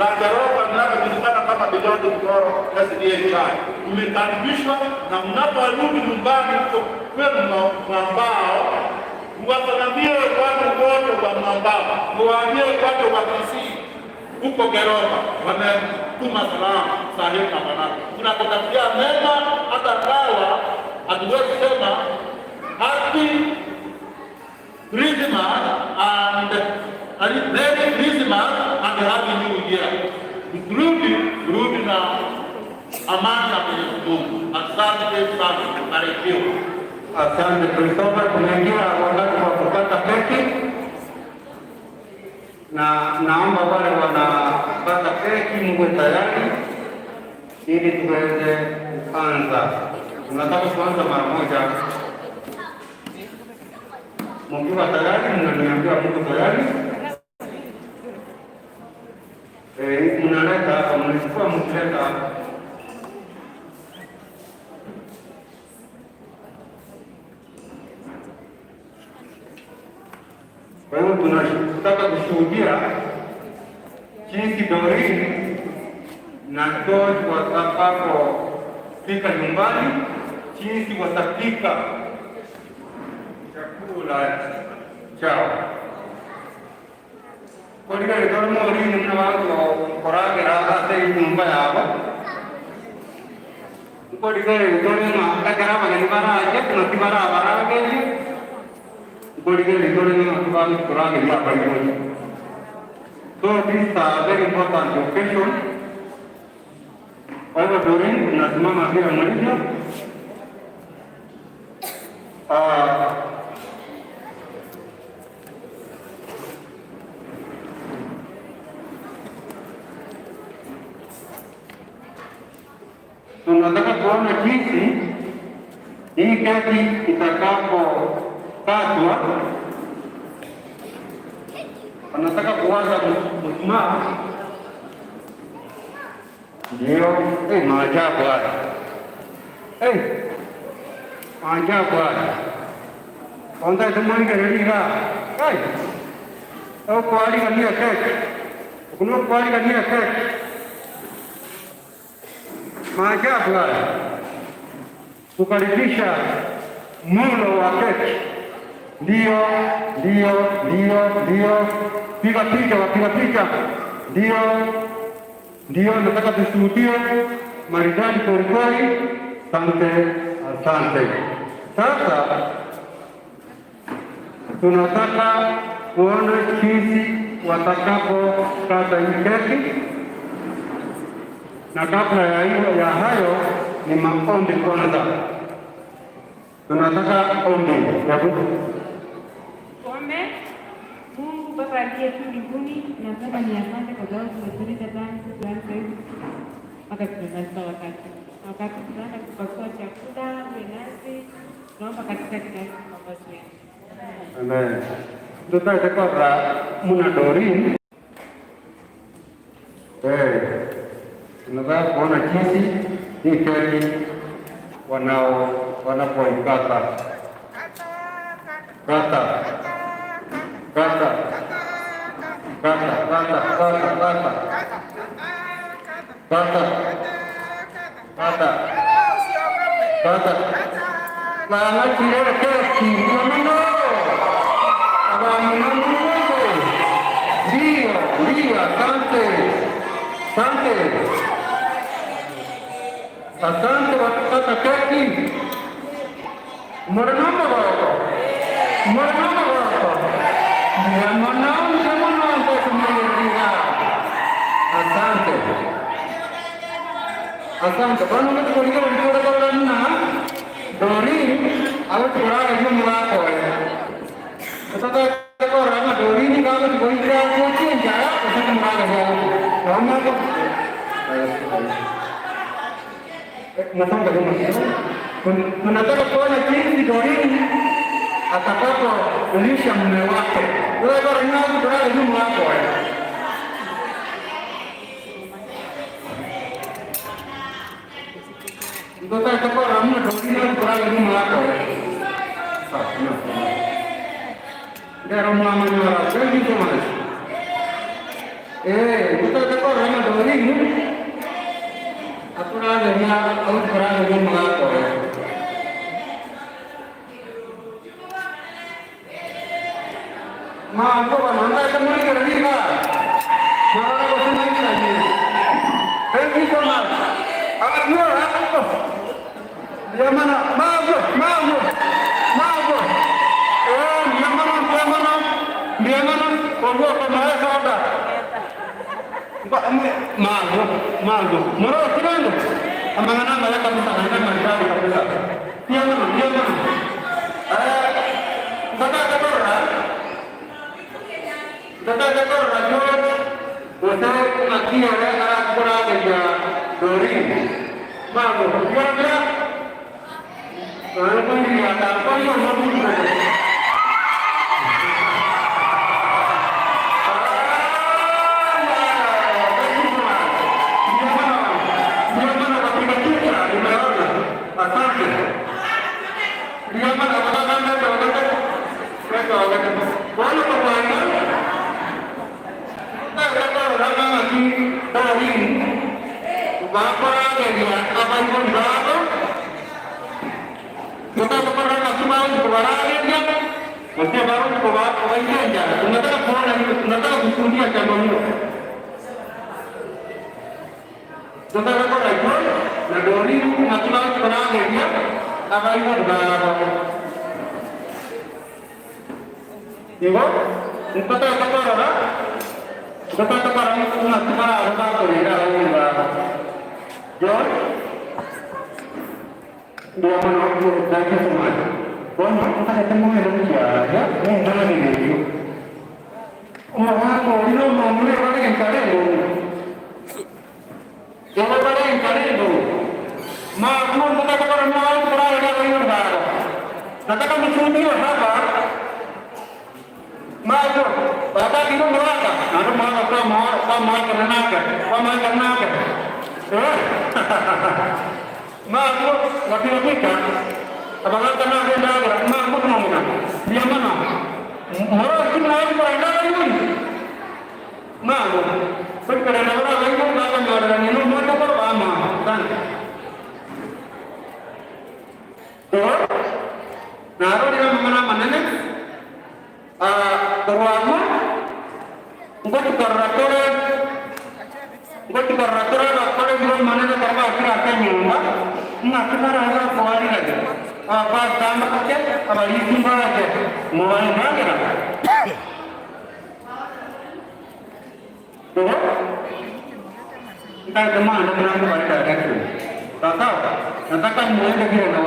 La Keroka linalojulikana kama Beyond Mtoro SDA Church. Mmekaribishwa na mnaporudi nyumbani huko kwenu Mwambao, mwasalamie watu wote wa Mwambao, mwaambie watu wa Kisii huko Keroka wametuma salamu sahihi na baraka. Tunakutakia mema, hata kawa hatuwezi sema happy Christmas and Merry Christmas and Happy New Year. Turudi turudi na amani ya Mwenyezi Mungu. Asante sana, barikiwa. Asante Christopher, tunaingia wakati wa kukata keki, na naomba wale wanakata keki mwe tayari ili tuweze kuanza. Tunataka kuanza mara moja. Mkiwa tayari, mnaniambia mko tayari. Mnaleta hapa, mnachukua mkileta hapa. Kwa hiyo tunataka kushuhudia jinsi Doreen na George watakapofika nyumbani, jinsi watapika chakula chao. Koriga Maureen mna watu koragera ase nyumba yabo koriga ng'a ekero abageni barache naki barabaragerie koriga ng'a bagokorageria abaibori. So this is a very important occasion. Kwa hivyo Doreen, tunasimama vile mlivyo. Tunataka kuona jinsi hii keki itakapokatwa. Wanataka kuanza mshumaa. Ndio, maajabu haya. Maajabu haya. Kwanza tumwangalilia. Au kualigania keki. Kuna kualigania keki. Maajabu haya. Kukaribisha mulo wa keki. Ndio, ndio, ndio, ndio. Piga picha, wapiga picha. Ndio, ndio, nataka tushuhudie maridadi kweli kweli. Asante, asante. Sasa tunataka kuona jinsi watakapokata hii keki, na kabla ya hiyo ya hayo ni maombi kwanza. Tunataka ombi. Tuombe. Mungu Baba aliye juu mbinguni, nasema ni asante kwa sababu umetulinda tangu tuanze mpaka tumemaliza wakati. Wakati tunaanza kupakua chakula, uwe nasi, tunaomba katika jina la Yesu Mwokozi wetu. Amen. Tutatekora muna Doreen. Tunataka kuona jinsi hii keki wanapoikata. Kata. Kata. Kata, kata, kata, kata. Kata. Kata. Kata. Mama kile keki, mama. Mama. Ndio, ndio, asante. Asante. Asante wakikata keki. Mwanamama wako. Mwanamama wako. Mwanamama mwanamama kumwambia. Asante. Asante. Bwana mtu kuliko mtu kwa na Doreen au kuraga nyumba wako. Sasa kwa rama Doreen kama kuingia kuchinja sasa mraga hapo. Naomba nasonga nyuma. Tunataka kuona jinsi Doreen atakapolisha mume wake. Wewe bora nani kuraga nyumba wako. Mtoto atakuwa ramna Doreen kuraga nyumba wako. Sawa. Ndio mama nyora. Thank you so much. Mtoto atakuwa ramna Thank you so much. Ayo, ayo. Yamana, mago, mago, mago. Eh, yamana, yamana, yamana. Kongo kama soda. Mago, mago. Moro kirando. Amangana maya kabisa, naenda maridadi kabisa. Yamana, yamana. Eh, ndaka katora. Ndaka katora George. Gose makia ara kora geja dori. Mago, yamana. Kalau pun dia tak apa yang mau Tunataka kuona hiyo, tunataka kushuhudia jambo hilo. Tunataka kuona hiyo na dori na tunaona abayibo babo. Igo, mpata katora mpata katora kuna tumara ababa ko ira babo. John, dia menurut lagi semua. Bono, kita ketemu Indonesia ya, dalam ini. Orang ino mamule orang yang kare lo. Jangan pada yang kare lo. Ma, aku kita kepada mau kurang ada yang baru. Nataka mshuhudie hapa. Ma, bapak itu meraka. Anu ma kwa ma kwa ma karnaka, kwa ma karnaka. Eh. Ma, aku wakil kita. Abang kana ada ma aku ngomong. Dia mana? Moro kina ko ina yun. Ma, perkara na ora ko na ka ngara ni no mo ko ba ma. Tan. To naro dia mana manene korwamo ngoti korratore ngoti korratore bakore biro manene korba akira akanyumba ngakara ara kowari lagi apa sama ke apa isimba ke mobile na to kita kemana mana balik dari Tata, nataka muende kile na